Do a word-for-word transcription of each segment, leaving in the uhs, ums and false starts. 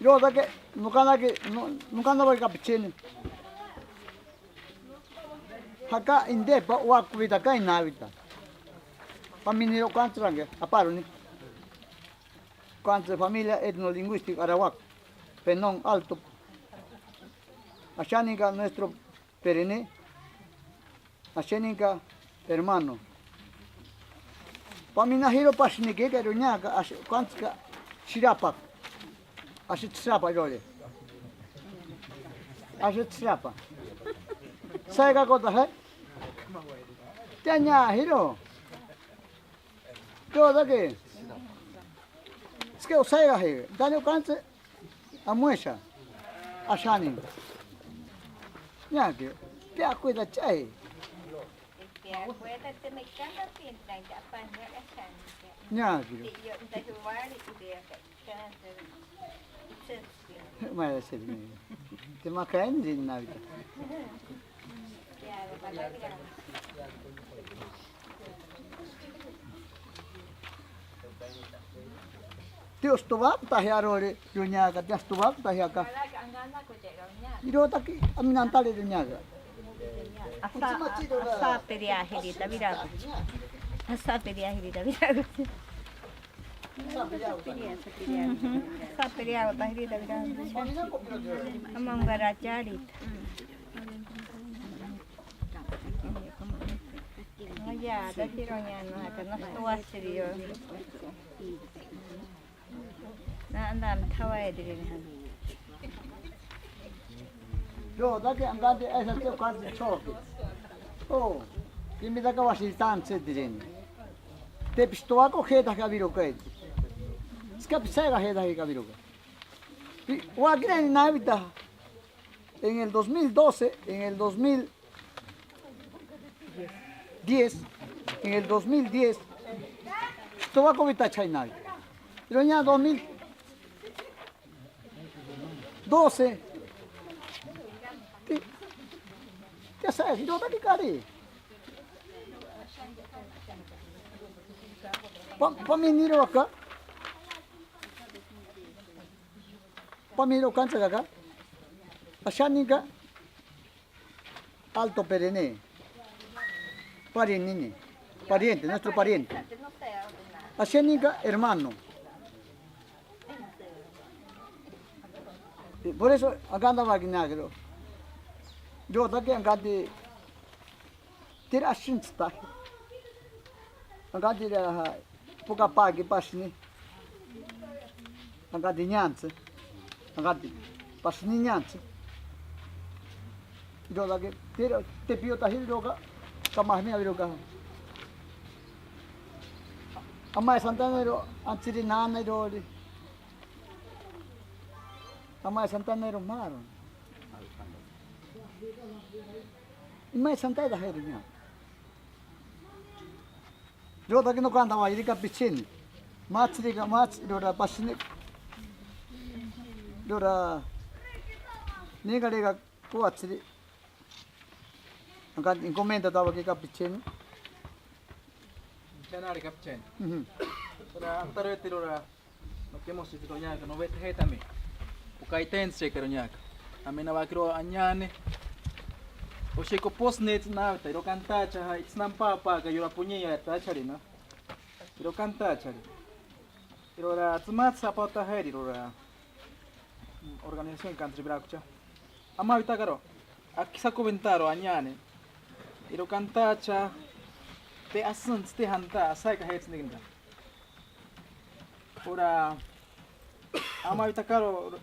Yotake, nokanake, no, nokanawake kapicheni. Jaka intepa owa kowitaka inawita. Paminiro okantsi ranke, aparoni. Okantsi familia etnolingüística Arawak, Penon Alto. Ashaninka nuestro Perene. Asheninka hermano. Paminajiro pashinikika iroñaaka, ashi, okantsi ka shirapa. Ashi tsirapa irore. Ashi tsirapa. Saikakotaje? Te añajiro. Yotake. Es que osaikaje. Dani okantsi. Amuesha. Ashaninka. Ñake. Te akwita chai. Te akwita te me kama pinta ya pa ne ashaninka. Ñake. Te yo nda juwari idea ka. Maya seri. Te makaen din navita. Te ostobaktaje arore iroñaaka, te ostobaktaje aka. Irotaki aminantare iroñaaka. Asa, asa periajerita virago. Asa periajerita virago. Saperiago tajirita virago. Amongaracharita. Oya, tatiro ña no, acá no estuvo así, yo. Na, anda, me estaba ahí, dile, yo, dake angandi esa te okantsi choki. Oh, kimi daka washitantsi direni. Te pistoako jeta kaviroka eti. Ska pisaka jeta kaviroka. Pi, wakireni navita. En el dos mil doce, en el dos mil diez, en el dos mil diez, pistoako vita chainai. Pero ya dos mil doce. Ti, ya sabes, yo también cari. Pa, pa mi niro acá. Pa mi niro cancha acá. Ashaninka. Alto Perene. Pariente, pariente, nuestro pariente. Asheninka hermano. Y por eso, acá andaba aquí nada, creo. Yo, ta que acá de, tira ashinsta. Acá de, Puka paki pashini. Angati ñantsi. Angati pashini ñantsi. Irotaki, tiro, te piotaji iroka, kamahmi aviroka. Amae Santana iro, antsiri nana irori. Amae Santana iro maro. Imae Santana iro ña. Yotaki no kanta wa irika pichini. Matsirika mats, irora pashini. Irora ningarika kuatsiri. Anka inkomenta tawa kika pichini. Chanari kapchen. Mhm. Ora antarete ora. No kemo si tiro ñaka, no vete hetami. Ukaitense kero ñaka. Amena wakiro añane. Osheko posnet naveta, iro kantacha ha, itsnampa pa ka yora puñe ya tachari na. Iro kantachari. Irora tsimatsa pa taheri irora. Organización country brakcha. Ama vitakaro. Akisako ventaro añane. Iro kantacha. Te asun te hanta, asai ka hets nikinta. Ora, ama vitakaro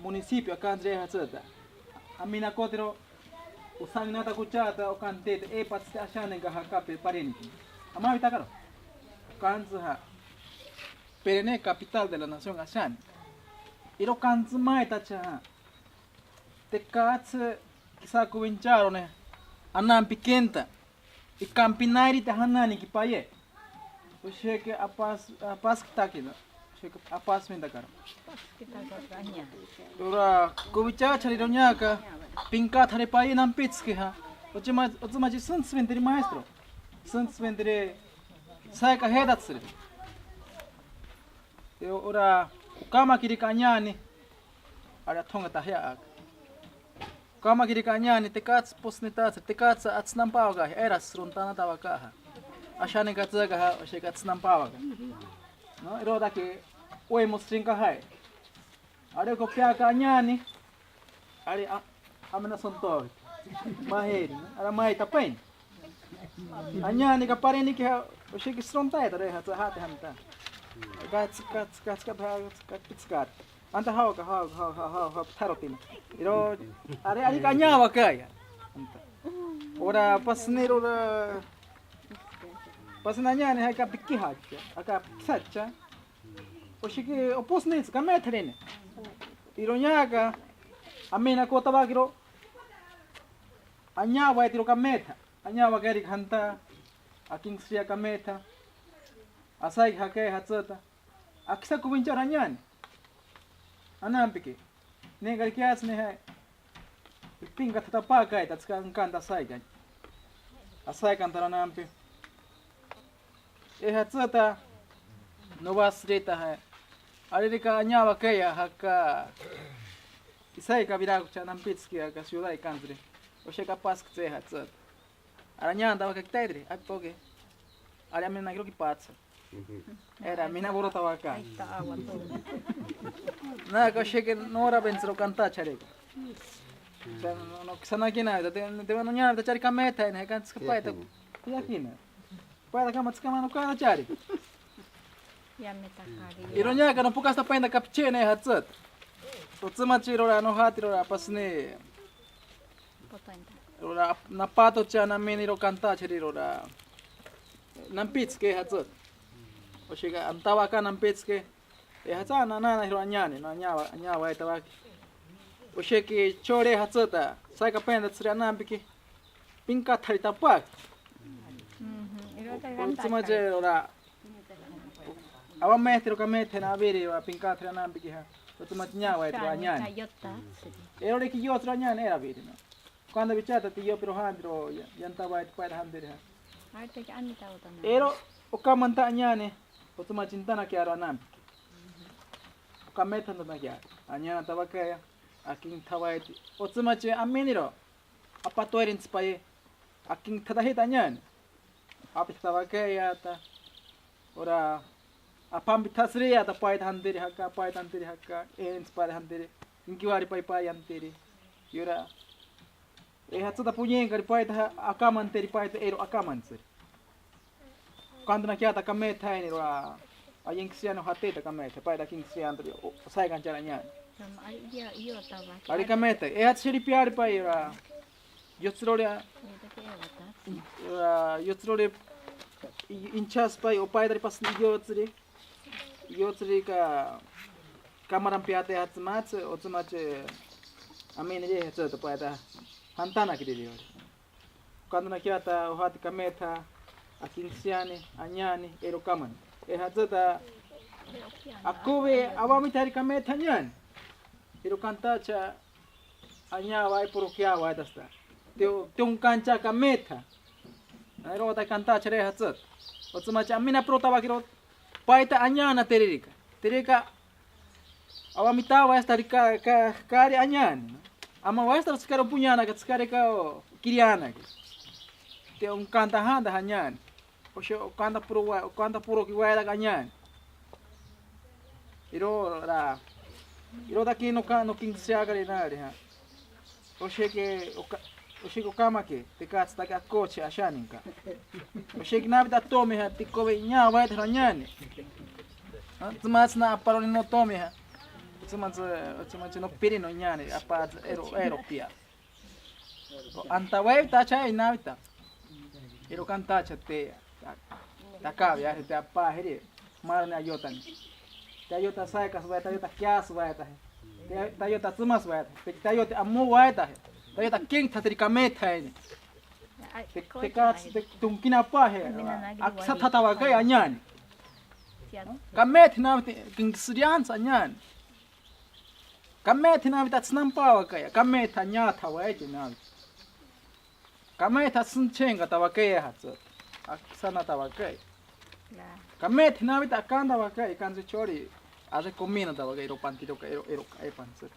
municipio akandre hatsata. Amina kotiro, usangnata kuchata, okantete, e patste ashanenka hakape pareniki. Ama vitakaro. Kantsa ha. Perene capital de la nación ashan. Iro kantsa maitacha ha. Te katse kisa kuvincharone. Anampi kenta. Ikampinairite hananiki paye. Osheke apas, apaskitaki no. Osheke apasmintakaro. Ora, kuvichachari iro ñaka, pinkathari paye nampitskeha. Otsima, otsimachi suntsvintiri maestro. Suntsvintiri saika hetatsiri. Ora, ukamakiri kañani. Ari athonkataje aka. Okamakirika añani, tekatsi posnitatsi, tekatsi atsinampawakaje, era srontanatawakaja. Ashaninkatsakaja, osheki atsinampawaka. No, irotaki, oimosrinkajai. Ari kopiaka añani, ari a-, amenasontowiti. Majeri, no? Ara maitapain. Añani kaparinikeja, osheki srontaita, re, hatsa, hate, hanta. Kats, kats, kats, kats, kats, kats, kats. Anta hauka, hauka, hauka, hauka, hauka, tharotina. Iro, ari, ari kañawakaya. Anta. Ora, pasni, ora, pasni añani, aka pikijacha, aka pikisacha. Osheki, opusnitsi, kametarine. Iro ñaka, amina kotawakiro, añawaitiro kameta. Añawakeri hanta, akinksiria kameta, asaiki jake jatsita, akisa kuwinchara añani. Anampiki, ningkari kiatsini jai, ipinkatatapakai, tatska nkanta asaiki. Asaikantara nampi. E jatsita, nowasrita jai. Aririka añawakeya jaka, isaika wirakucha nampitsiki aka ciudad ikantsiri. Osheki apaskitse jatsita. Ara ñanta waka kitaitiri, apoke. Ari amina kiro kipatsa. Era, mina borota waka. Ahí está agua todo. Naka osheki nora bentsiro kantacharika. Cha, no, no, kisanakina, te, te, no ñanta chari kameta, ne, kantsi kapaita. Yakina. Paita kama tsi kama no kantachari. Ya me tajaría. Iro ñaka no pukasta painta kapichene jatsita. Otsimachi irora no jati irora pasni. Potenta. Irora napatocha namini iro kantachari irora. Nampitsiki jatsita. Osheki antawaka nampitsiki. E jatsa na, na, na, iro añani, no añawa, añawaitawaki. Osheki chore jatsita. Saika penta tsiri anampiki. Pinkatharitapai. Mhm. Iro te kanta. Otsimachi irora. Awa maestro kamete na abiri wa pinkathra nampikiha. Otsimachi ñawaitiro añani. Ero reki yotro añani era abiri, no. Cuando bichata ti yo pero handro ya, yanta wait pa handiri ha. Ero okamanta añani. Otsimachi ntana kiaro anampiki. Okameta ntana kiaro. Añana tawakaya. Akin thawaiti. Otsimachi aminiro. Apa toirintsipaye. Akin thatajita añani. Apitawakeyata. Ora, apampithasiriyata paita jantiri jaka, paita jantiri jaka, entsipari jantiri, inkiwari pai pai jantiri. Yora, e jatsita puñenkari paita ja-, akamanteri paita ero akamantsiri. Kantanakiata kametha eniro a, a yenksiano jateta kametha, paita kinksianto, o, o saikanchara ñani. Ari kametha, e jatsiri piari pai ora, Yotsirore, ah, yotsirore, i-, inchaspai opaitari pas yotsiri. Yotsiri ka, kamarampiate jatsimatsi, otsimatsi, amene ye jatsi tapaita, jantanakiri yori. Kantanakiata, ojati kametha, akinsiani, añani, ero kamani. E jatsita, akowe, awamitari kametha ñani. Ero kantacha, Aña wai puro kia wai tasta. Te, te un kancha kametha. Aero ta kanta chere hatsat. Otsuma cha mina pro tabakiro. Paita añana tererika. Tereka. Awa mita wai esta rika, ka, kari añani. Ama wai esta tsikaro puñana ka tsikare ka o kiriana. Te un kanta handa hañani. Oshe okanta puro wa, okanta puro ki waera kaña. Iro ra, iro taki no ka, no kin se agare nare ha. Oshe ke, oka, oshe ke okama ke, te ka tsita ke akoche ashaninka. Oshe ke nabita tome ha, te kobe ña waera ñane. Ha, tsuma tsina aparo ni no tome ha. Tsuma tsi, tsuma tsi no piri no ñane, apa ero, ero pia. Anta wai tacha inabita. Iro kantacha te. Ta, ta kabia te apa heri. Mara ne ayota ni. Te ayota sai kas wai, te ayota kias wai ta. Te, te ayota tsumas wai ta. Te, te ayota amu wai ta. Te ayota king ta tri kame ta ni. Te, te ka, te tunkina pa he. Aksa tata wa kai anyan. Kame te na te king srian sa anyan. Kametha nabita tsinampawa kaya, kametha ñatha waeche nabita. Kametha sinchenka tawakeya hatsa, aksana tawakeya. Kametha nabita akanta wakeya, kansi chori, are komina tawakeya, ero pantiro ka, ero, ero ka, e pantsi.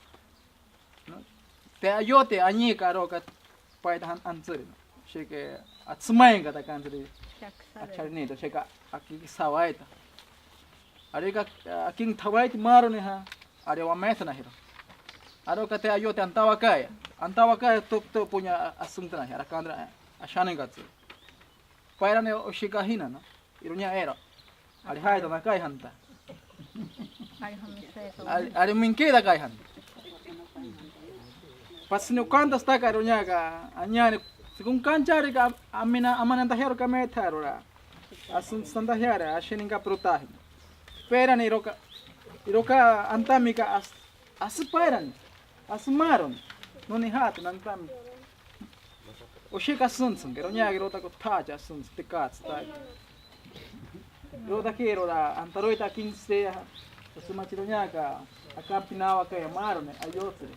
Te ayote añika aroka paita han-, antsiri. Osheki atsimainka ta kantsiri. Acharinito, osheki akiki sawaita. Arika, eh, akin thawaiti maroneha, ari wametanahiro. Aroka te ayote antawakaya. Antawakaya tuk tuk puña asuntanahiro, akantra, eh, ashanenkatsu. Pairane oshikahina, no? Iroña ero. Ari haita nakai hanta. Ari, ari minkita kai hanta. Pasni ukanta staka iroñaka, añani, según kanchari ka, amina, amanantahiaro kametarora. Asun santahiara, ashininka prutahi. Pairane iroka, iroka antamika as-, asipairane, asimaron, noni hatu nantam. Osheki asuntsunke, iroñaka irotaka otacha asuntsu, tekatsu, ta. Irotaki irora, antaroita akin sea, otsumati iroñaka, akampinawakaya marone, ayotsiri.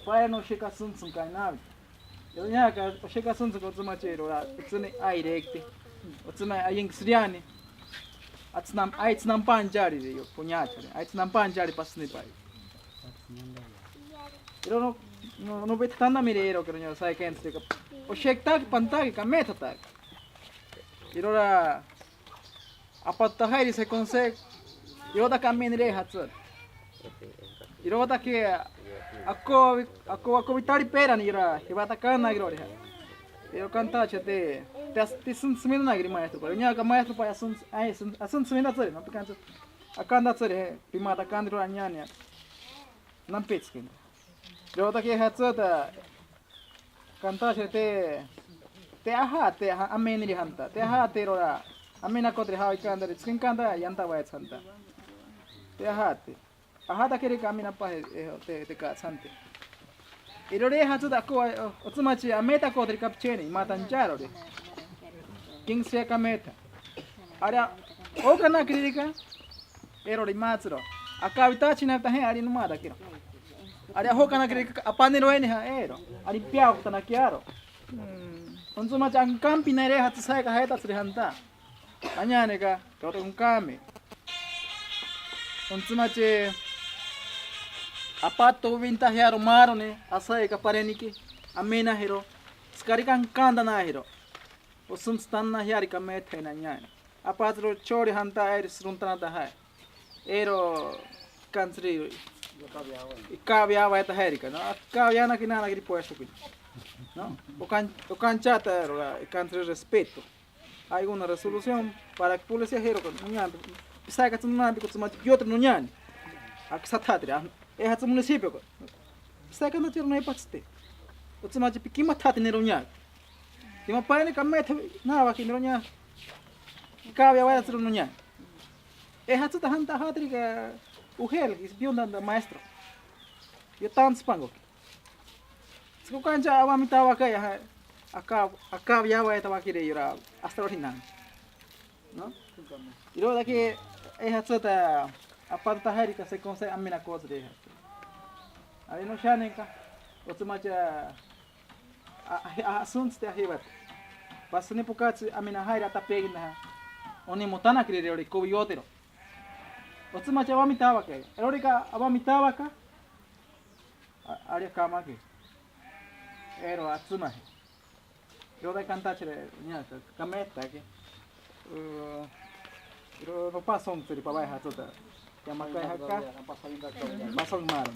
Pairane osheki asuntsunka inabi. Iroñaka, osheki asuntsunka otsumati irora, otsini airekti. Otsini ayenkisiriani. Aitsinam-, aitsinampa anchari yo, puñachari. Aitsinampa anchari pasnipai. Iro no, no, no vete tanta mire iro, kero ño, sai kentsika. Oshektaki, pantaki, kametataki. Irora, apatutahairi se konse, irotaki aminire hatsu. Irotaki, ako, ako, ako vitari perani ira, hivatakana iroreha. Iro kantacha te, te as-, te sun suminanakiri maestro, pero ñaka maestro pa asun, ai, sun, asun suminatsiri, no te kantacha. Akantatsiri, he, pimata kandiro añania. Nampitskina. Irotaki hatsuta, kantashi te, te aha, te aha, ameniri hanta. Te aha, te rora, amina kotri hawi kandari, tskin kanda, yanta waits hanta. Te aha, te. Aha, ta kiri kamina pa, eh, te, te ka sante. Irori hatsuta ko, eh, otsumachi, ameta kotri kapcheni, matan charori. King se kameta. Ara, o kana kirika. Ero rimatsuro. Akawitachi na tahe ari numatakiro. Ari ahoka na kiri apaniro ene ha ero. Ari piao tana kiaro. Mm. Ontsuma chan kampi na ere hatsu saika haeta tsuri hanta. Añaneka, karo kami. Ontsuma che apato vinta hiaro marone, asaika pareniki. Amena hero. Skari kan kanda na hero. Osun stan na hiari kamete na ñana. Apatsuro chori hanta airi sruntana tahai. Ero kantsri. Ikabia wa eta herika, no? Akabia na kinana kiri puesto kini. No? Okan, okanchata ero la kantsri respeto. Hay una resolución para que policía hero con uñan. Pisaka tsunampi ko tsumati piotro no ñani. Aksatatri. E hatsu municipio ko. Pisaka no tiro no ipatste. Otsumati pikima tati nero ñani. Tima paine kamete na wa kinero ñani. Ikabia wa tsuro no ñani. E hatsu tahan tahatri ka uhel, is bion dan maestro. Yo tan spango. Tsiko kancha awa mita wa kaya ha. Aka, aka ya wa eta wa kire yura. Hasta orinan. No? Iro da ke e hatsu ta apata tahari ka se konse amina kots de hatsu. Ari no shanen ka. Otsumacha a, a, a, asunts te ahibat. Pasuni pukatsi amina haira tapegina. Oni motana kire ori kobi yotero. Otsumacha awa mita wa ke. Erorika awa mita wa ka. A, ari kama ke. Ero atsumahe. Iro da kantachire, ña, ka, kameta ke. Uh, iro no pasong tsiri pa bai hatsuta. Yamakai haka. Pasong maro.